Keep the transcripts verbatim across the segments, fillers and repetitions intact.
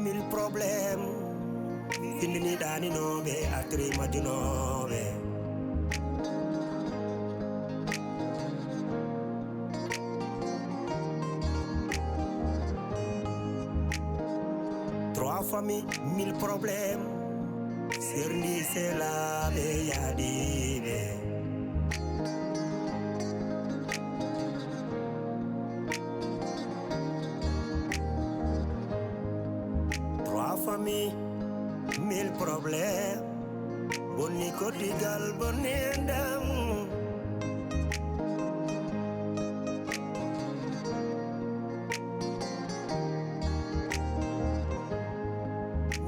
Mille problèmes. Findini ɗaninooɓe, atri majjunooɓe. Trois familles, mille problèmes. Serndi selaaɓe yaadiiɓe. Trois familles, mille problèmes. Bonni koddigal, bonni enɗam.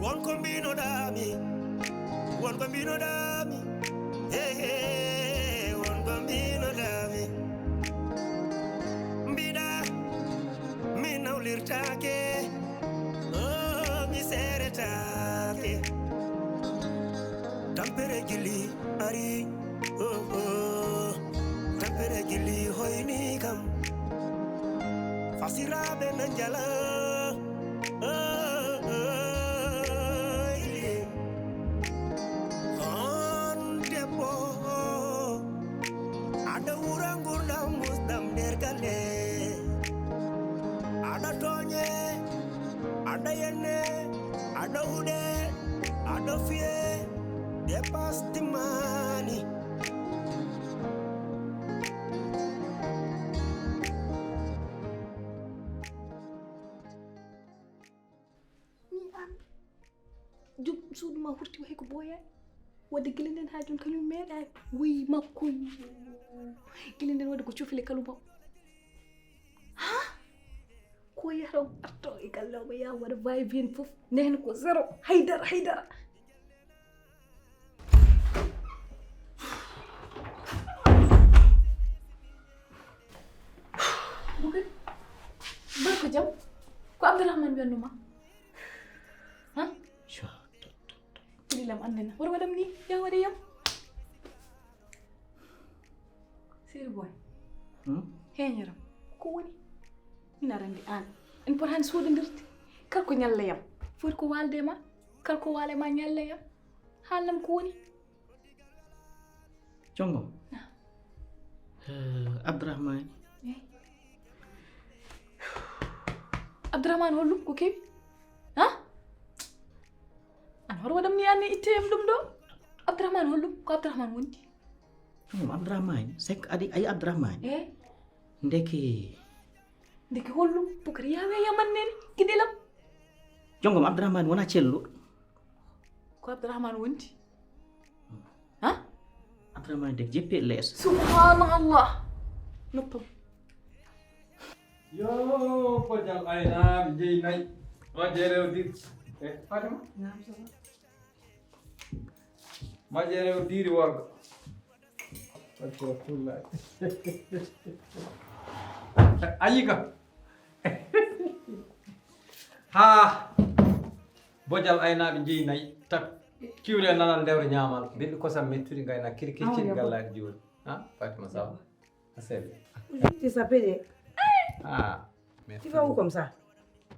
Won ko mbinoɗaami, won ko mbinoɗaami, he, he, won ko mbinoɗaami. Mbiɗa, mi nawlirtaake, oh, mi seeretaake. Tampere jilli ari, oh, oh. Tampere jilli hoyni kam. Fasiraaɓe na njala, oh, oh, oh. On debbo, aɗa wura ngurdam musɗam nder galle. Aɗa tooñe, aɗa yenne, aɗa huɗe, aɗa fiye, dépasse timmaani. Ni an, jom suudu ma hurti hay ko boya. Wadde gila nden ha joni kañum meeɗaani. Wuy makko. Gila nden wadde ko cofile kalu makko. Ha? Ko yahata o arto e galle o, ɓe yaha waɗa va et vient fof. Nehen ko zéro. Haydara, haydara. Bukari, mbar ko jam? Ko Abdourahmane wiyannoo ma? Han? Ɗilam annene. Wor waɗam ni, ya waɗe yam. Seri boy. Hmm? Heñeram. Ko woni? Ina randi an. En potaani suuɗondirde. Kala ko ñalla yam. Foti ko waalde ma. Kala ko waale ma ñalla yam. Haalnam ko woni? Jongo. Ah. Eh, Abdourahmane. Eh. Abdourahmane hollum ko kewi? Ha? An hoto waɗam ni anne itte yam ɗum ɗo. Abdourahmane hollum ko Abdourahmane wondi. Jongo Abdourahmane, c'est que adi ay Abdourahmane. Eh. Ndeke. Ndeke hollum Bukari yawe yaman nene kiɗilam. Jongom Abdourahmane wona celluɗo. Ko Abdourahmane wondi? Ha? Abdourahmane de jeppi e lees. Subhanallah. Noppam. Yo, bojal aynaaɓe jeyi nayi. Majjere o dir. Eh, Fatima? Naam, ça va? Majjere o diri worgo. Astagfirullah. Ayi kam. Ha. Bojal aynaaɓe jeyi nayi. Tak. Kiwre nanal ndewre ñaamal. Mbiɗi kosam mettuɗi ngayna kirkir. Awa, cin yabo. Gallaɗi jooni. Ha? Fatima, ça va? A selli. Aujourd'hui, ça fait des... Ah, merci. Tu vas où comme ça?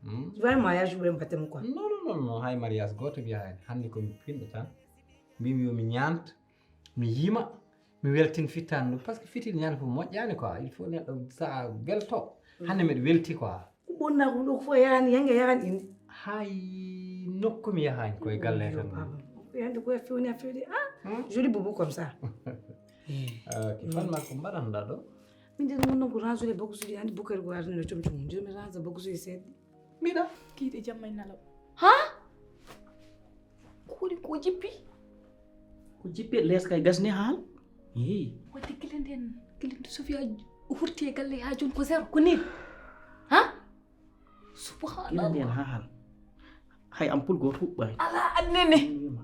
Hmm? Tu vas à un mariage ou un baptême ou quoi? Non, non, non, non. Hay mariage gooto mi yahaani. Hannde ko mi pinɗo tan. Mbimi yo mi ñaanta, mi yima, mi weltin fittaandu ɗum. Parce que fitin ñande fof moƴƴaani quoi. Il faut neɗɗo sa welto. Hannde mbiɗa welti quoi. Ko ɓonna ko ɗo ko fof yarani, yanga yarani inde. Hay nokku mi yahaani koye galle tan. Yande ko fewni a fewde. Ah, hmm? Joli bobo comme ça. Eh. Ah, ok. Fan ma ko mbaɗanɗa ɗo? Min de ɗum non ko ransude bokusuji, andi Bukari ko arde no com com. Jomi ransa bokusuji seeɗa. Mbiɗa. Kiiɗe jamma e nalaw. Ha? Ko woni ko jippi? Ko jippi e lees kay gasni haal. Eyi. Wadde gila nden, gila nde Sofia hurti e galle ha joni ko zéro, ko nil. Ha? Gila nden Subhanallah. Ha haal. Hay ampul gooto huɓɓaani. Ala annene. Wima.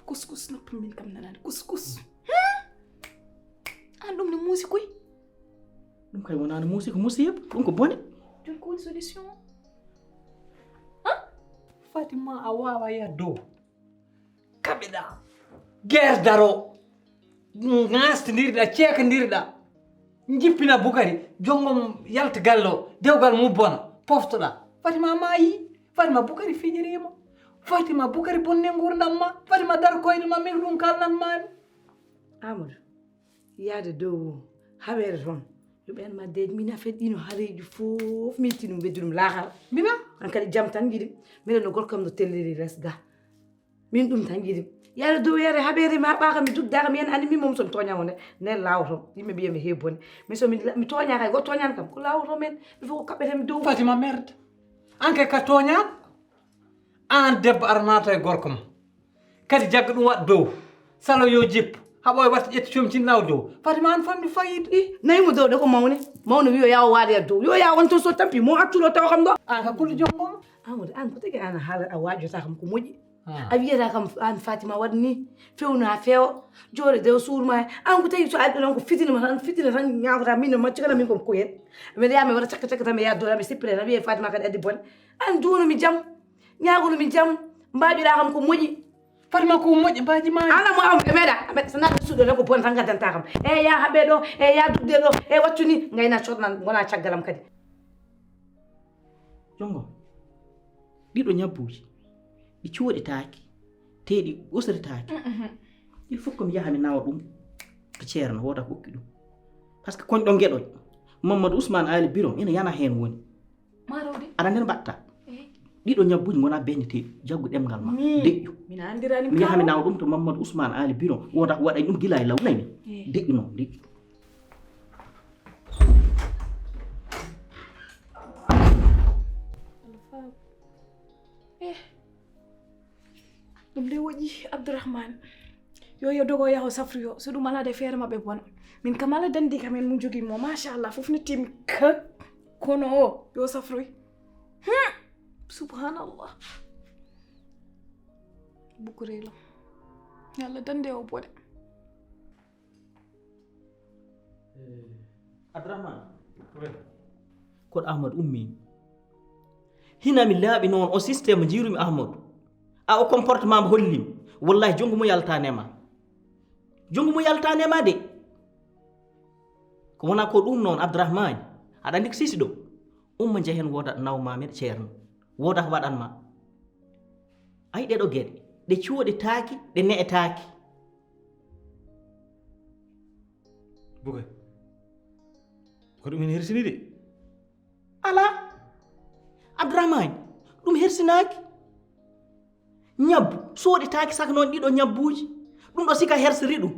Couscous noppi min kam nanani. Couscous. Hmm? An ɗum ne muusi koy. Ɗum kay wonaani muusi, ko musiiba. Ɗum ko bone. Ɗum ko woni solution. Ha? Fatima, a waawa yah dow. Kaɓeɗa. Guerre daro. Ŋaastindirɗa, ceekandirɗa. Jippina Bukari, jongom yalta galle o. Dewgal mum bona. Poftoɗa. Fatima maayi. Fatima, Bukari fijiriima. Fatima, Bukari bonni nguurndam ma. Fatima, dar koyɗe ma, min ɗum kalnan maami. Amadou, yaade dow o, haɓeede toon. Yo ɓeen ma deej, min affaire ɗino hareeji fof, mi itti ɗum, weddi ɗum laakara. Mina? An kadi jam tan njiɗi. Minen no gorko am no telliri les ga. Min ɗum tan njiɗi. Yaade dow yare haɓeede mi haɓaaka, mi dugdaaka, mi en anndi min moom so mi tooñaama ne, nen laawoto. Yimɓe mbiya mi heewi bone. Mi so mi, mi tooñaaka, hay gooto tooñaani kam. Ko laawoto men, il faut ko kaɓɓeten mi dow. Fatima merde. An kay ka tooñaaka. Aan debbo aɗa naata e gorko ma. Kadi jagga ɗum waɗa dow. Salo yo jippo. Haɓo e watta ƴetti comcin naw dow. Fatima an famɗi fayida. I, nayi mo dow ɗo ko mawne. Mawne wiyo yawo waade e dow. Yo yawo won toon so tampi. Mo accuɗo tawa kam ɗo. An ka kulli jongo ma. Amadou, an ko tagi an a haala a waajota kam ko moƴƴi. Ah. A wiyata kam an Fatima waɗ ni. Fewna feewa. Jooɗo dew suur ma. An ko tagi so addi ɗon ko fitina ma tan, fitina tan ñaagota min no maccu kala min ko ko yen. Mi yaha mi waɗa cakka cakka tan mi yaha dola mi sippire tan wiye Fatima kadi addi bone. An juuno mi jam. Ñaagono mi jam, mbaajoɗaa kam ko moƴƴi. Fatima ko moƴƴi, mbaaji ma. Ala mo am, ɓe meeɗa, ɓe, so naata suuɗo tan ko bon tan ngaddanta kam. E ya haɓe ɗo, e ya dudde ɗo, e waccu ni, ngayna coɗnan, ngona caggal am kadi. Jongo, ɗiɗo ñabbuuji, ɗi cuuɗitaaki, te ɗi usritaaki. Il faut que mi yaha mi nawa ɗum, ko ceerno, wota ko okki ɗum. Parce que koñ ɗo ngeɗoñ, Mamadou Ousmane Ali Birom, ina yana heen woni. Maaro de. Aɗa nder mbaɗta. Eh. Ɗiɗo ñabbuuji ngona beññeteeɗi. Jaggu ɗemngal ma. Min. Deƴƴu. Mina anndirani mi yaha mi nawa ɗum to Mamadou Ousmane Ali Biro. Wota ko waɗa ɗum gila e law nani. Eh. Deƴƴu noon, deƴƴu. Eh. Ɗum de woƴi Abdourahmane. Yo yo dogo yaho safroyo. So ɗum ala de feere maɓɓe bona. Min kam ala dandi kam en mo jogii mo. Machallah, fof ne timi ka. Kono o, yo safroy. Hmm. Subhanallah. Bukurelo. Yalla dande o bone. Eh, Abdourahmane. Oui. Koɗo Ahmad ummi. Hina mi laaɓi noon o système njiirumi Ahmadu. A o comportement mo hollim. Wallahi jonngo mo yaltaane ma. Jonngo mo yaltaane ma de. Ko wona ko ɗum noon Abdourahmane. Aɗa anndi ko sisi ɗo. Umma njehen wooda nawma men ceerno. Wooda ko waɗan ma. Ay ɗeɗo geɗe. Ɗe cuuɗetaaki, ɗe ne'etaaki. Bukay. Ko ɗum en hersini de. Alaa. Abdourahmane, ɗum hersinaaki. Ñabbu, sooɗetaaki saka noon ɗiɗo ñabbuuji. Ɗum ɗo sika hersiri ɗum.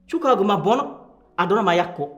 Cukaagu ma bono, aduna ma yakko.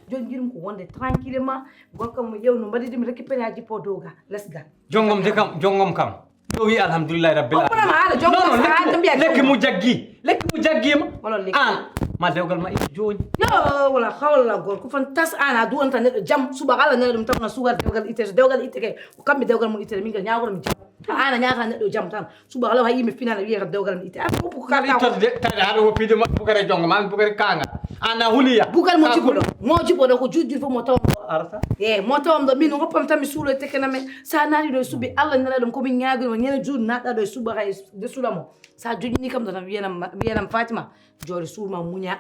Jooni njiɗum ko wonde tranquillement, gorko mo ƴeew no mbaɗi ɗum récupéré haa jippo dow ga, les ga. Jongom de kam, jongom kam. Yo wi alhamdulillahi rabbil alamin. O ɓurama haala jom. Non, non, lekki mu jaggi. Lekki mu jaggi ma. Wala lekki. An ma dewgal ma itti jooni. Yo wala hawla gorko fan tas an a duwanta neɗɗo jam. Suba kala neɗɗo ɗum tawna sugar dewgal itte, dewgal itte ke. Kamɓe dewgal mun itte min ga ñaagoro mi jam. An a ñaagata neɗɗo jam tan. Suba kala hay yimɓe finana wiye dewgal mi itte. An fof ko kala. Ittorde de tawde haɗa woppide ma Bukari jongo ma Bukari kanga. An a huliya. Bukari mo jippo ɗo. Mo jippo ɗo ko jujjur fof mo tawon ɗo. Arata. E mo tawon ɗo min hoppam tan mi suulo e tekkena men. Sa naati ɗo e suuɓi Allah nana ɗum ko min ñaagiri mo ñande juuɗe naatɗa ɗo e suuɓa kay de suula mo. Sa joƴƴini kam ɗo tan wiyanam wiyanam Fatima jooɗo suur ma muña.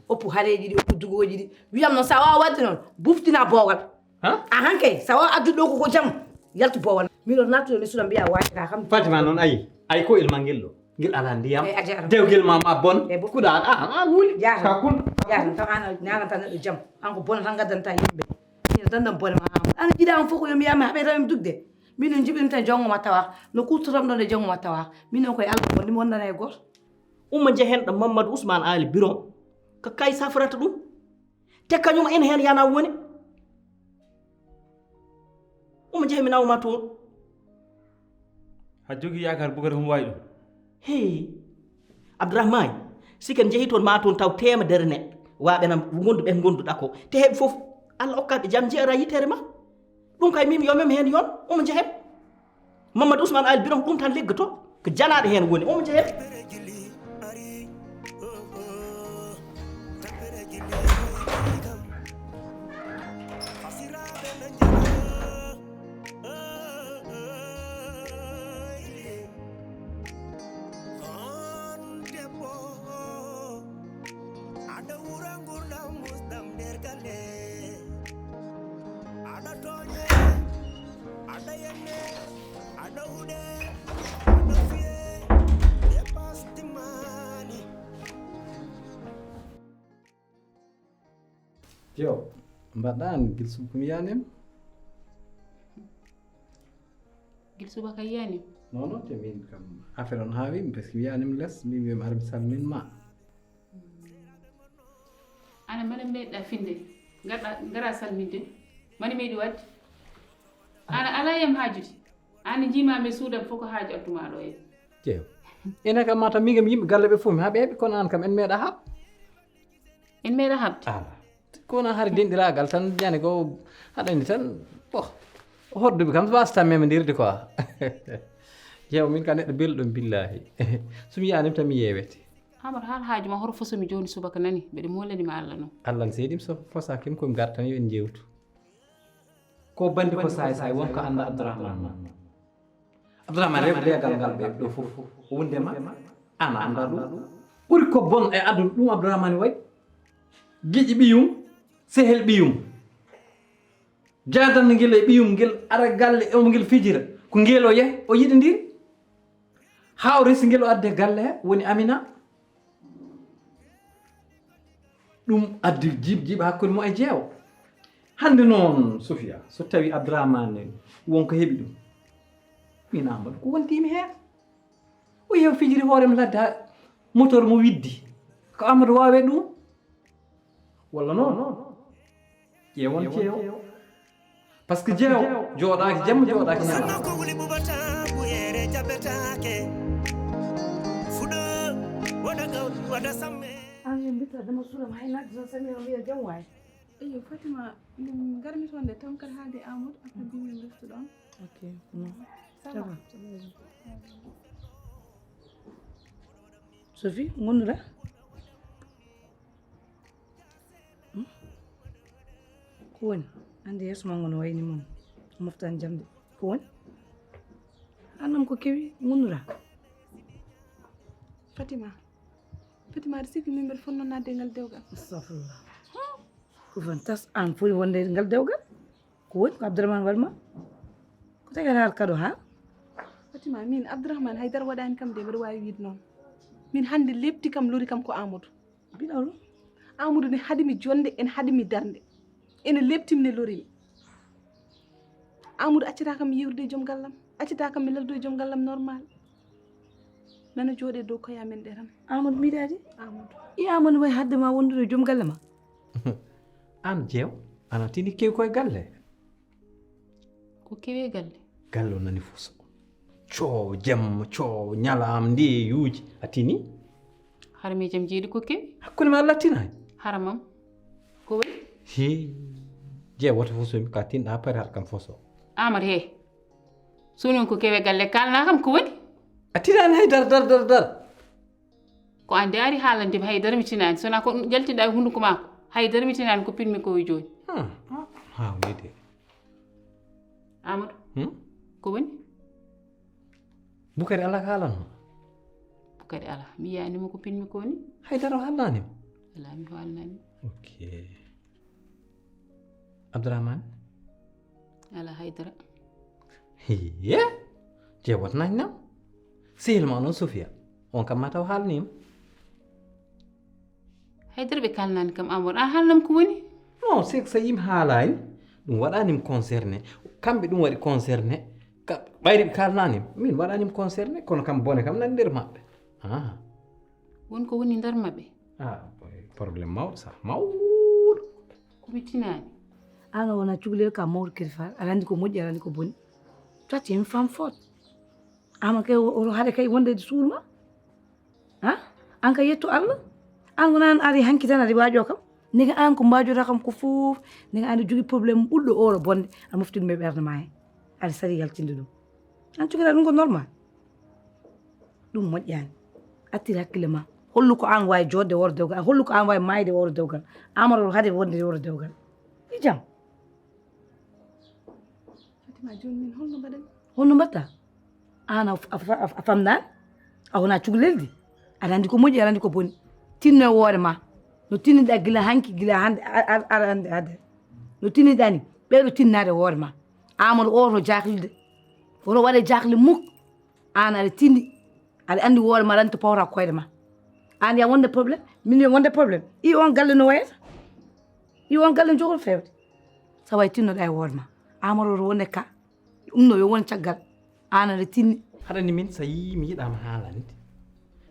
Oppu hareeji ɗi oppu dugooji ɗi. Wiyam noon sa wawa wadde noon buftina boowal. Ha? Ahan kay sa wawa addude ɗo koko jam. Yaltu boowal. Min ɗo nattude mi suula mbiya wayata kam. Fatima noon ayi. Ayi ko ilma ngel ɗo. Ngel ala ndiyam. Ay, a jarama. Dewgel ma ma bon. E bo- Kuɗa an an an wuli. Jarama. Ka kul. Jarama taw an a ñaaganta neɗɗo jam. An ko bona tan ngaddanta yimɓe. Ina dandan bone ma an. An jiɗa an fof ko yo mi yama haɓe tan mi dugde. Min no jiɓi mi tan jongo ma tawa. No kuutotam ɗon e jongo ma tawa. Min noon koye Allah wonde mi wondana e gooto. Umma njehen ɗo Mamadou Ousmane Ali Birom. Ko kay safrata ɗum. Te kañum ina heen yana woni. Umma njehen mi nawma toon. Ha jogii yaakaar Bukari homo waawi ɗum. Hee. Abdourahmane, si ken njehii toon ma toon taw teemedere neɗɗo. Waaɓe nam ngondu ɓe ngonduɗa ko. Te heɓe fof Allah okkaɓe jam njiyara yitere ma. Ɗum kay min yo mem heen yon omo njehen. Mamadou Ousmane Ali Birom ɗum tan liggoto ko janaaɗo heen woni omo njehen. Aɗa wura ngurdam musɗam nder galle. Aɗa tooñe, aɗa yenne. Yo, mbaɗɗa an gil subaka mi yanim. Gil subaka yanim. Non non, te min kam affaire on haawi mi parce que mi yanim les mi mi ar mi salmin ma. Ana mbaɗa meɗɗa finde. Ngaɗa ngara salminde. Mani meɗi wadde. Ana ala yam haajude. Ana jiima mi suudam fof ko haaju addumaa ɗo en. Jeew. Ene kam mata migam yimɓe galle ɓe fof mi haɓe heɓe kono an kam en meeɗa haɓ. En meeɗa haɓde. Ala. Kono hari denɗiragal tan jani ko haɗani tan. Bo. Hodduɓe kam wasta memendirde quoi. Jeew min ka neɗɗo belɗo billahi. Sumi yanim tan mi yewete. Amar haal haaju ma hoto fosomi jooni subaka nani mbeɗa molani ma Allah noon. Allah n seedim so fosakim komi gartan yo en jewtu. Ko bandi ko saay saay wonko anda Abdourahmane. Abdourahmane rewɓe leegal ngal ɓe ɗo fof wondema ana anda ɗum. Ɓuri ko bon e aduna ɗum Abdourahmane waɗi. Giƴi ɓiyum, sehel ɓiyum. Jaadanno ngel e ɓiyum ngel ara galle omo ngel fijira ko ngel o yahi o yiɗidiri. Haa o resi ngel o adde galle he woni Amina. Ɗum addi jiib jiib hakkunde mo e jeewo. Hannde noon Sofia so tawi Abdourahmane wonko heɓi ɗum. Min Amadou ko wontimi heen. O yew fijiri hoorem ladde motor mo widdi. Ko Amadou wawe ɗum. Walla noon ƴeewon ceewo. Par ce que jeewo jooɗaaki jamma jooɗaaki ñalawma. An min mbita dama suulam hay nadde tan sami on wiya jam waay. Eyo Fatima min ngarmi toon de taw kadi haalde Amadou après bimi min reftu ɗon. Ok. Non. Ça va. Sophie, ngonnuɗa? Ko woni? Andi yeeso ma ngo no wayni moom. Moftan jamde. Ko woni? Annam ko kewi ngonnuɗa? Fatima. Fatima aɗa sikki min mbeɗa fotno nadde e ngal dewgal? Astafirullah. Ko fan tas an foti wonde e ngal dewgal? Ko woni ko Abdourahmane waɗi ma? Ko tagi aɗa haala kado ha? Fatima min Abdourahmane haydara waɗani kam de mbeɗa wawi wiide noon. Min hande lepti kam lori kam ko Amadou. Mbiɗa ɗum. Amadou ne haɗimi jonde ene haɗimi darde. Ene leptimi ne lorimi. Amadou accata kam mi yiwrude e joom gallam. Accata kam mi laldo e joom gallam normal. Nana jooɗe dow koye amen ɗe tan. Amadou mbiɗa de. Amadou. I Amadou way hadde ma wondude e joom galle ma. An jeew ana tini kew koye galle. Ko kewe galle. Galle o nani fof so coowo jamma coowo ñalaama ndeyuuji a tini. Hara mi jam jeeɗi ko kewi. Hakkunde ma Allah tinaani. Hara mam ko waɗi? He jeeya woto fof somi ka tinɗa pare haɗa kam fof so. Amar he soni on ko kewe galle kalna kam ko woni? A tinaani hay dar dar dar dar. Ko an de ari haalande mi haydara mi tinaani sona ko ɗum jaltinɗa e hunnduko maa ko haydara mi tinaani ko pinmi ko e jooni. Ha ha wiyde. Amadou. Hmm? Ko woni? Bukari ala ko haalanma. Bukari ala mi yiyanima ko pinmi ko ni. Haydara o haalnanima. Ala mi haalnanima. Ok. Abdourahmane. Ala haydara. Hiye. Je wotnani nam. Sehil ma noon Sofia. On kam ma taw haalnima. Haydara ɓe kalnani kam Amadou an haalnam ko woni? Non c'est que so yim haalani ɗum waɗanima concerné. Kamɓe ɗum waɗi concerné. Ɓayri ɓe kalnanima min waɗanima concerné kono kam bone kam nani nder maɓɓe. Ah. Won ko woni nder maɓɓe? Ah, problème mawɗo sa mawɗo. Komi tinani. An a wona cukalel ka mawɗo kadi fal aɗa andi ko moƴƴi aɗa andi ko boni. Toi tu es une femme forte. Ama kay oto haɗa kay wonde suuɗuma. Ha? An ka yetto Allah. An wona an ari hanki tan aɗa wajo kam. Nega an ko mbajoɗa kam ko fof nega aɗa jogui problème ɓuɗɗo oɗo bonde aɗa mofti ɗum e ɓerde ma he. Aɗa sari yaltinde ɗum. An cukalel ɗum ko normal. Ɗum moƴƴani. Attir hakkille ma. Hollu ko an wawi jodde woro dewgal hollu ko an wawi mayde woro dewgal. Amaro haade wonde woro dewgal. I jam. Fatima joni min holno mbaɗen? Holno mbaɗta? An a famnan a wona cukaleldi aɗa andi ko moƴƴi aɗa andi ko boni. Tinno e woore ma no tinniɗa gila hanki gila hande aɗa andi hade no tinniɗani ɓeyɗo tinnade woore ma. Amadou o to jaklide woto waɗe jakle muk. An aɗa tindi aɗa andi woore ma aɗa andi to pawta koyɗe ma. An ya wonde problème min yo wonde problème i on galle no wayata. Yo on galle jogol fewde. Sa way tinnoɗa e hoore ma. Amaro to wonde ka. Ɗum no yo won caggal. An aɗa tinni. Haɗa ni min sa yii mi yiɗama haalande.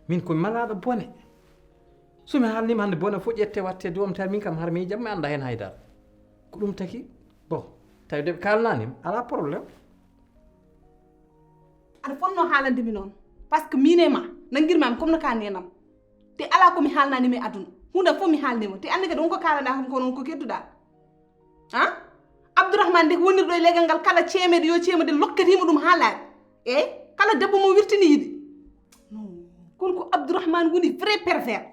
Min ko malaɗo bone. So mi haalnima hande bone fof ƴette watte doom tan min kam har mi jammi anda hen haydara. Ko ɗum taki. Bon, tawi de ɓe kalnanima. Ala problème. Aɗa fonno haalande mi noon. Parce que min e ma nangirmami comme no ka nenam. Te ala ko mi haalnanima e aduna. Hunde fof mi haalnima. Te anndi kadi wonko kalanɗa kam kono wonko kedduɗa. Ha? Abdourahmane nde wonirɗo e legal ngal kala ceemede yo ceemede lokkatima ɗum ha laaɓi. Eyi, kala debbo mo wirtini yiɗi. Non. Kono ko Abdourahmane woni vrai pervers.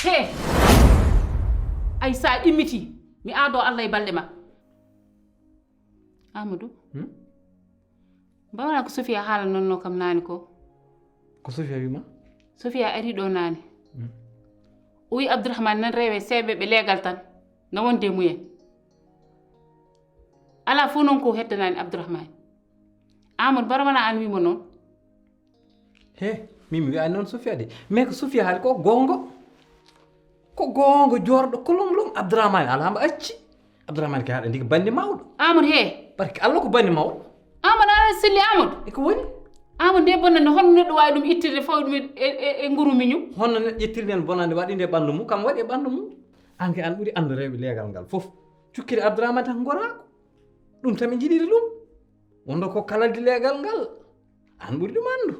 He! Ay sa immiti mi aado Allah e balɗe ma. Amadou. Hmm? Mbawna ko Sofia haalanonno kam naani ko? Ko Sofia wima? Sofia ari ɗo naani. Hmm. O wi Abdourahmane nan rewe seeɓe ɓe leegal tan. No wonde mumen. Ala fof noon ko heddanaani Abdourahmane. Amadou Baro wona aan wimo noon. He, min mi wiyaani noon Sofia de. Mais ko Sofia haali ko goonga. Ko goonga joorɗo ko lom lom Abdourahmane alaa mbo acci. Abdourahmane kay haɗa ndiki banndi mawɗo. Amadou he. Barke Allah ko banndi mawɗo. Amadou aɗa selli Amadou. E ko woni? Amadou nde bonnande honno neɗɗo waawi ɗum ittirde fawi ɗum e e nguru miñum? Honno neɗɗo ƴettiri nden bonnande waɗi nde ɓanndu mum kam waɗi e ɓanndu mum. An kay an ɓuri anndu rewɓe leegal ngal fof. Cukkiri Abdourahmane tan goraako. Ɗum tan ɓe njiɗiri ɗum. Wonno ko kalaldi leegal ngal. An ɓuri ɗum anndu.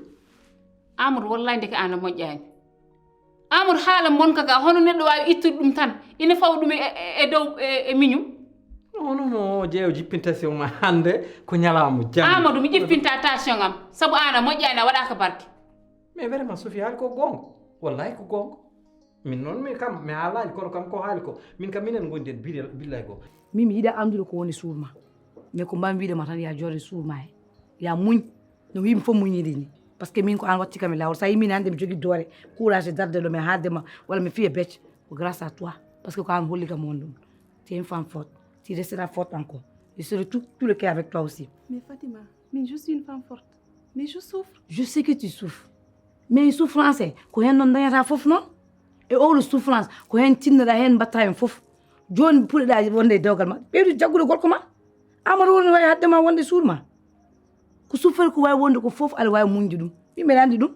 Amadou wallahi ndeke an a moƴƴani. Amadou haala monka ka hono neɗɗo wawi ittude ɗum tan ina fawa ɗum e dow e miñum. Hono no jeew jippinta si ma hande ko ñalawma jam. Amadou mi jippinta tension am sabu an a moƴƴani a waɗaka barke. Mais vraiment Sophie haali ko gonga. Wallahi ko gonga. Min noon mi kam mi haalani kono kam ko haali ko min kam minen gondi en billahi gonga. Min mi yiɗa anndude ko woni suur ma. Mais ko mbawmi wiide ma tan ya joorde suur ma he. Ya muñ. No wiimi fof muñiri ni. Parce que min ko an watti kam e lawol. Sa yimini hannde mi jogii doole. Courage e darde ɗo mi haalde ma. Walla mi fiya becce. Ko grâce à toi. Parce que ko an holli kam won ɗum. Tu es une femme forte. Tu resteras forte encore. Je serai tout, tout le cœur avec toi aussi. Mais Fatima, min je suis une femme forte. Mais je souffre. Je sais que tu souffres. Mais souffrance he ko heen noon dañata fof noon. E oolo souffrance ko heen tinnoɗa heen mbatta heen fof. Jooni puɗɗoɗa wonde e dewgal ma ɓeydu jaggude gorko ma. Amadou woni wawi hadde ma wonde suur ma. Ko souffrir ko wawi wonde ko fof aɗa wawi muñde ɗum. Min mbeɗa andi ɗum.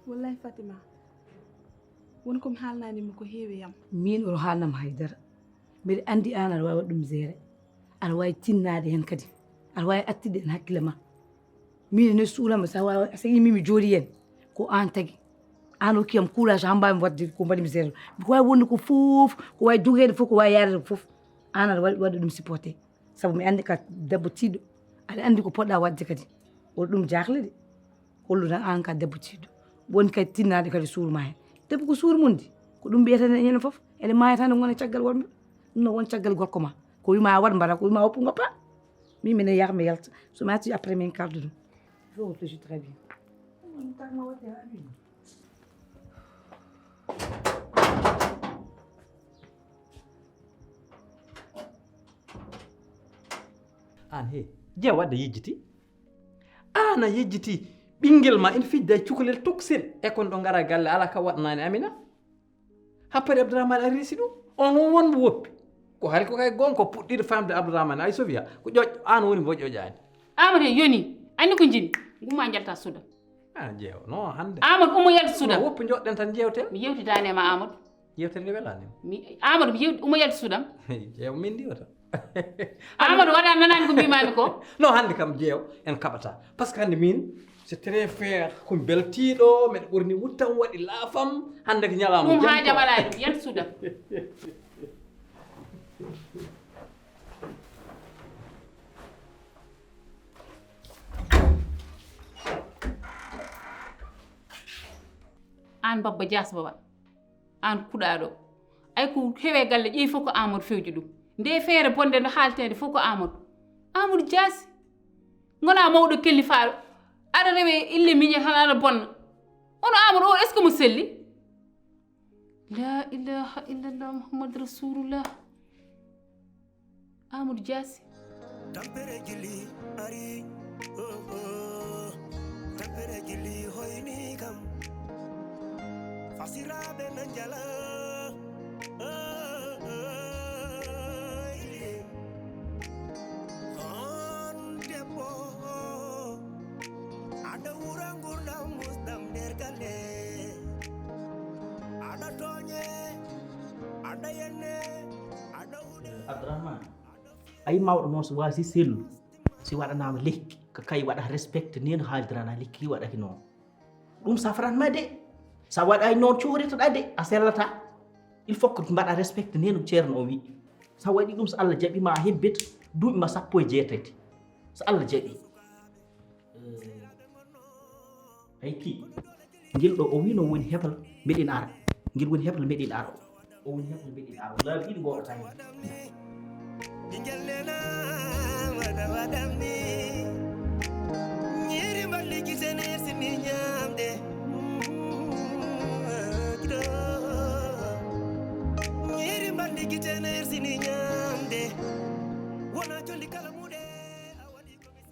Wallahi Fatima won komi haalnanima ko heewi e am. Min oto haalnam haydara. Mbeɗa andi an aɗa wawi waɗ ɗum géré. Aɗa wawi tinnade hen kadi. Aɗa wawi attinde en hakkille ma. Min ene suuɗam sa wawi sa yimi mi jooɗi hen. Ko an tagi. An hokkiyam courage ha mbawmi wadde ko mbaɗimi géré. Ko wawi wonde ko fof ko wawi joguede fof ko wawi yarede ko fof. An aɗa waɗi waɗde ɗum supporté. Sabu mi anndi ka debbo tiiɗɗo. Aɗa anndi ko poɗɗa waɗde kadi. Oɗo ɗum jaakle de. Holluɗa an ka debbo tiiɗɗo. Woni kadi tinnaade kadi suur ma heen. Debbo ko suur mum de. Ko ɗum mbiyeten en ñande fof. Ene maaya tan ne wona caggal worɓe. Ɗum no won caggal gorko ma. Ko wima a waɗ mbaɗa ko wima woppu ngoppa. Min minen yaha mi yalta. So mi arti après min kalda ɗum. Je réfléchis très bien. An he jeew wadde yejjiti. An a yejjiti ɓinngel ma ina fijda e cukalel toksel e kon ɗo ngara galle ala ka waɗanaani Amina. Happari Abdourahmane ari resi ɗum on won wonmo woppi. Ko hari ko kay gonko puɗɗiɗo famde Abdourahmane ay Sofia ko ƴoƴ an woni mo ƴoƴaani. Amadou yoni anni ko jini gumma jalta suuda. A jeew no hannde. Amadou umo yaltu suuda. Woppi joɗɗen tan jeewten. Mi yewtidani e ma Amadou. Yewtere nde welani mi. Mi Amadou mi yewti umo yaltu suudam. Jeew min ndiwata. Amadou waɗa nanani ko mbimami ko. Non hannde kam jeew en kaɓata. Par ce que hannde min c'est très fier komi beltiiɗo mbeɗa ɓorni wuttam waɗi laafam hannde ko ñalawma. Ɗum haajam alaa ɗum yaltu suudam. Aan Babba Jaas Baba aan kuɗaaɗo ay ko hewe galle ƴeewi fof ko Amadou fewji ɗum nde feere bonde no haalteede fof ko Amadou Amadou Jaasi ngona mawɗo kellifaaɗo aɗa rewe ille miñe tan aɗa bonna ono Amadou o est ce que mo selli la ilaha illallah Muhammad rasulullah Amadou Diassi. Tampere jilli ari oh oh tampere jilli hoyni kam fasiraɓe na jala oh oh Rahman, a yi mawɗo noon so waasi sellu, si waɗanaama lekki, ko kay waɗa respecte ni no haaldirana lekki waɗaki noon. Ɗum safran ma de. Sa waɗay noon cohritoɗa de, a sellata. Il faut que mbaɗa respecte ni no ceerno o wi. Sa waɗi ɗum, so Allah jaɓi ma a hebbit duuɓi ma sappo e jeetati. So Allah jaɓi. Hay ki, ngel ɗo o wino woni hebal meɗen ara. Ngel woni hebal meɗen ara. O woni hebal meɗen ara. Laabi ɗiɗi ngoɗo tawi. Ɓingel nena wada wadamni. Nyiri mballi gitene sini nyamde. Kido. Nyiri mballi gitene sini nyamde. Wona jolli kala mude.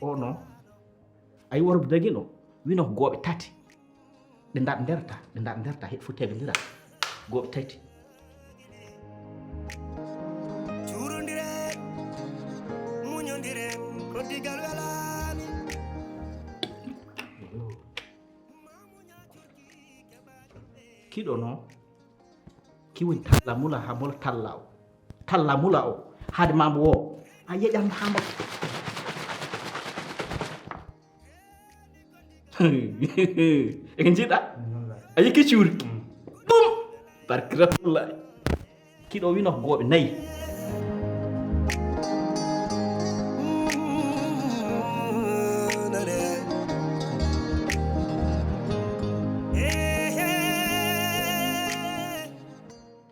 O no. Ay worɓe dagino wino ko gooɓe tati. Ɗe ndaɗ nderta, ɗe ndaɗ nderta, heɗ fof teɓe ndira. Gooɓe tati. Cuurondiren, muñondiren, ko digal welaani. Kiɗo noon, ki woni talla mula ha mula talla o. Talla mula o. Haade ma mbo o. A yeƴan hamba. Eke njiɗa? A yikki cuuri. Ɗum. Barki Rasulullah. Kiɗo wino ko gooɓe nayi.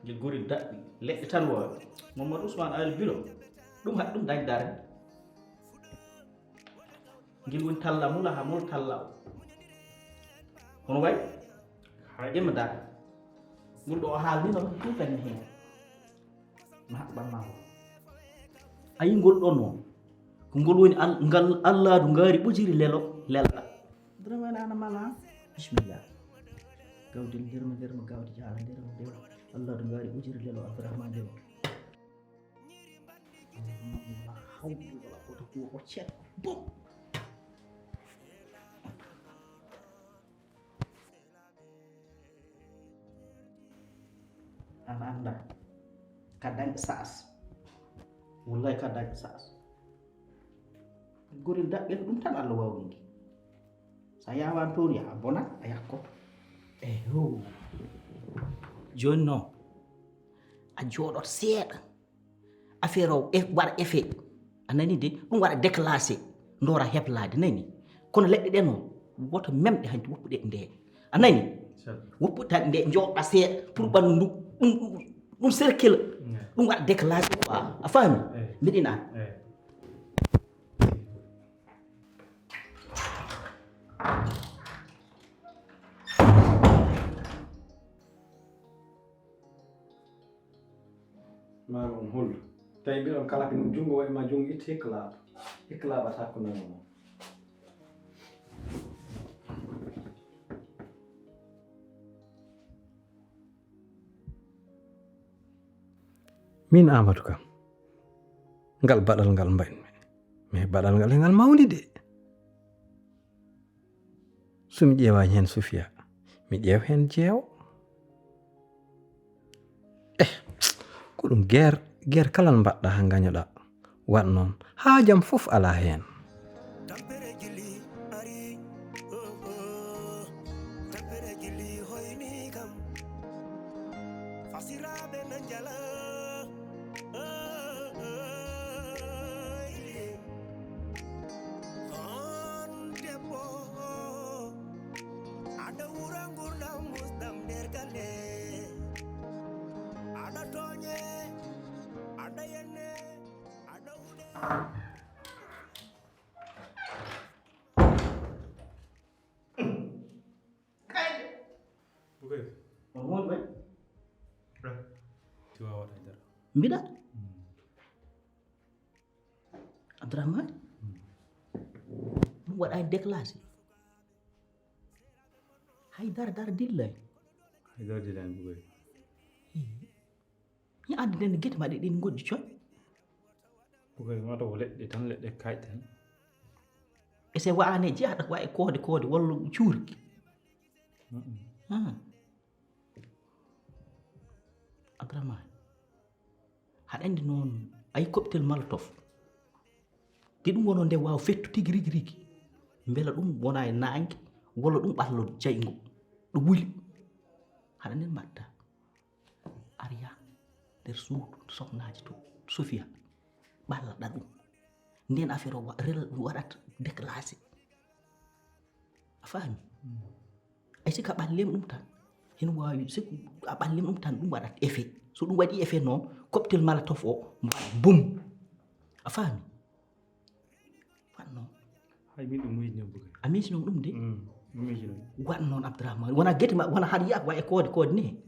Ngel gori daɗɗi leɗɗe tan wawi. Mamadou Ousmane Ali Bilo. Ɗum haɗ ɗum dañ dare. Ngel woni talla mula ha mula talla o. Hono way? Hay. Ƴemma dare. Ngol ɗo o haalni noon ɗum tan ne heen. Na haɓɓan ma o. A yi ngol ɗo noon. Ko ngol woni al-, ngal alladu ngaari ɓojiri lelo lella. Dramane ana mala. Bismillah. Gawdi nderma nderma gawdi jaala nderma nderma. Alladu ngaari ɓojiri lelo Abdourahmane lelo. Hawdu wala ko to ko o cet. Bom. An annda ka dañ saas. Wallahi ka dañ saas. Gorel daɓɓel ɗum tan Allah wawi ɗum. Sa yawan toon ya a bonat a yakkoto. Eyo. Joni noon a jooɗot seeɗa. Affaire o e waɗa effet. A nani de, ɗum waɗa déclenché, ndora heblade, nani? Kono leɗɗe ɗe noon, woto memɗe hanti woppuɗe nde. A nani? Woppu tan nde, jooɗa seeɗa, pour ɓanndu ndu, ɗum, ɗum, ɗum cercle. Ɗum waɗa déclenché quoi. A faami? Mbiɗina. Maaro on hollu. Tawi mbiɗon kala ko junngo waɗi ma junngo itti hikka laaɓa. Hikka laaɓata ko nano noon. Min Amadou Ka, ngal baɗal ngal mbaɗmi, mais baɗal ngal e ngal mawni de. So mi ƴeewaani heen Sufiya, mi ƴeewa heen Jeewo. Eh, ko ɗum geer, geer kala no mbaɗɗa haa ngañoɗa. Waɗ noon, haajam fof alaa heen. Tampere jilli ari, oh, oh. Tampere jilli hoyni kam. Fasiraaɓe na njala. On debbo, aɗa wura ngurdam musɗam nder galle. Aɗa tooñe, aɗa yenne, aɗa wuɗe. Kayde. Bukay. On won ɓay? Eh, ti wawata e nder. Mbiɗa? Mm. Abdourahmane? Mm. Ɗum waɗa e déclenché. Hay dara dara dillay. Hay dara dillay, Bukay. Hi. Mi andi nden gite maɗɗe ɗin goɗɗi coy. Bukay, wata ko leɗɗe tan, leɗɗe kayɗe tan. E se wa'ane jeyaɗo ko wa'i koode koode walla cuurki. Mm-mm. Ah. Abdourahmane, haɗa andi noon a Ay cocktail Molotov. Te ɗum wono nde waawa fettu tigi rigi rigi. Mbela ɗum wona e naange, walla ɗum ɓallo jaygo. Ɗo wuli. Haɗa nden mbaɗta. Arya nder suudu sohnaji to. Sofia. Ɓalla ɗa ɗum. Nden affaire o wa-, rel-, waɗat déclassé. A faami? Ay sika ɓallem ɗum tan. Hino waawi, siko a ɓallem ɗum tan, ɗum waɗat effet. So ɗum waɗi effet noon, cocktail Molotov o, mbaɗa bum. A faami? Waɗ noon. Hay min ɗum miijino buga. A miijino ɗum de? Mm, mi miijino. Waɗ noon, Abdourahmane. Wona gete ma, wona haɗa yiya, wa e koode, koode ni.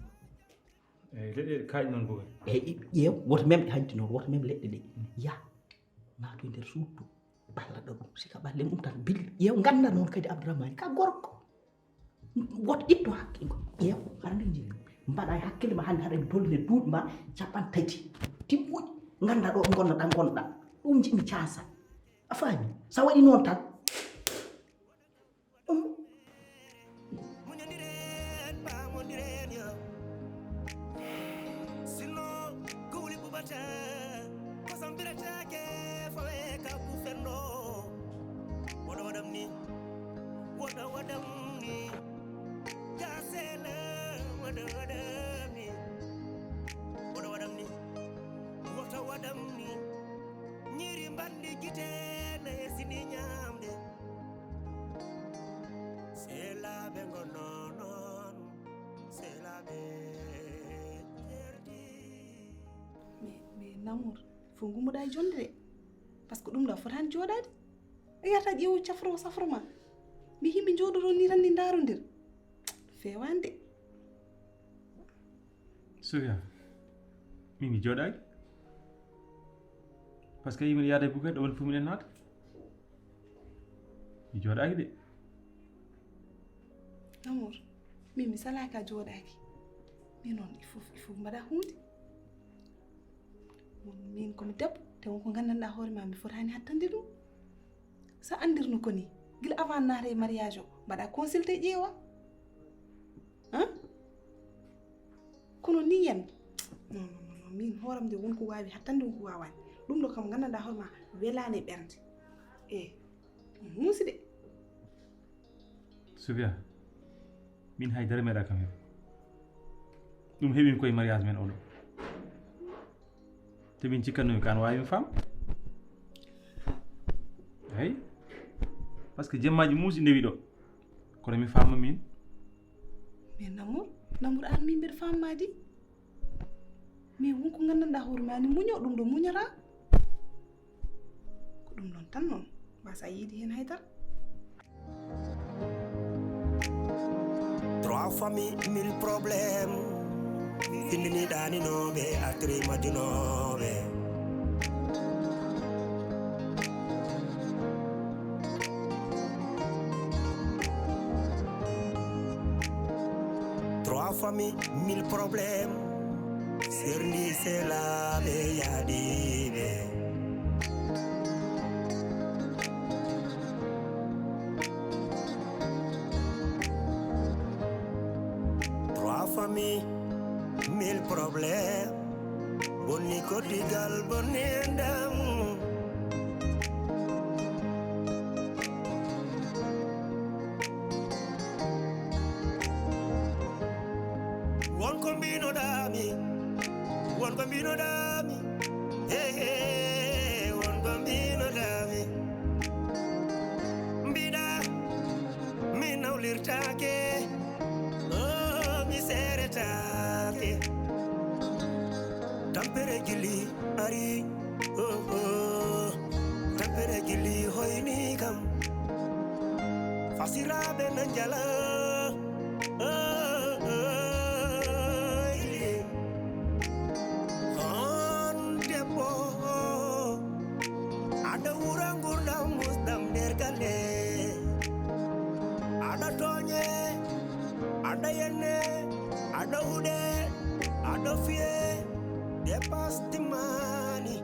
Eyi, leɗɗe kaaƴe noon buga. Eyi, ƴeew, woto mem ɗe hanti noon, woto mem leɗɗe ɗe. Mm. Ya, naatu e nder suudu to, ɓalla ɗo ɗum. Sika ɓallem ɗum tan, bil, ƴeew, ngannda noon kadi Abdourahmane, ka gorko. Woto itto hakkille, ƴeew, hara min njii. Mbaɗa e hakkille ma hannde, haɗa mi dollude duuɓi ma capanɗe tati. Timmuɗi, ngannda ɗo ngonnoɗa, ngonnoɗa. Ɗum njiɗmi caasa. A faami? Sa waɗi noon tan. Ɗum. Muñondiren, paamondiren, yo. Sinno, ko wuli ɓuɓata, kosam birataake, fawe ka ku fenno. Woɗo waɗam ni, woɗo waɗam ni. Gasela, woɗo waɗam ni. Woɗo waɗam ni, woɗo waɗam ni. Ñiiri mbanndi gite, na e sini ñaamde. Seelaaɓe ngonno noon, seelaaɓe ceerti. Mais, mais Namour, fo ngummuɗa e jonde de. Parce que ɗum ɗo fotaani jooɗaade. A yiyata ƴeewu cafro safro ma. Mi yimɓe njooɗoɗon ni tan ni ndaarondir. Feewaani de. Sofia, min mi jooɗaaki. Parce que yimɓe yaada e buga ɗo woni fof miɗen naata. Mi jooɗaaki de. Amour, min mi salaaki a jooɗaaki. Mais noon, il faut, il faut mbaɗa huunde. Min ko mi debbo, te won ko nganndanɗaa hoore ma, mi fotaani hattande ɗum. Sa anndirno ko ni, gila avant naata e mariage o, mbaɗa consulté ƴeewa. Han? Kono ni yen. Non, non, non, non, min hooram de won ko waawi hattande, won ko waawaani. Ɗum ɗo kam nganndanɗaa hoore ma welaani e ɓernde. Eh, muusi de. Sofia, min hay dara meeɗa kam heɓ. Ɗum heɓimi koye mariage men oɗo. Te min cikkatnomi kan waawi mi faam. Eyi. Parce que jemmaaji muusi ndewi ɗo. Kono mi faama min. Mais Namour, Namour an min mbeɗa faammaadi. Mais won ko nganndanɗaa hoore ma ni muño, ɗum ɗo muñata. Ko ɗum ɗon tan noon. Mbasa yiidi heen hay dara. Trois familles, mille problèmes. Findini ɗaninooɓe, attiri majjunooɓe. Trois familles, mille problèmes. Serndi selaaɓe yaadiiɓe. Trois familles, mille problèmes. Bonni koddigal, bonni enɗam. Won ko mbinoɗaami, won ko mbinoɗaami. Hey, hey, won ko mbinoɗaami. Mbiɗa mi nawlirtaake, oh, mi seeretaake. Tampere gilli ari, oh, oh. Tampere gilli hoyni kam. Fasiraaɓe na njala, oh, oh, ili. On debbo, aɗa wura ngurdam musdam nder galle. Aɗa tooñe, aɗa yenne, aɗa huɗe, aɗa fiye, dépasse timmani.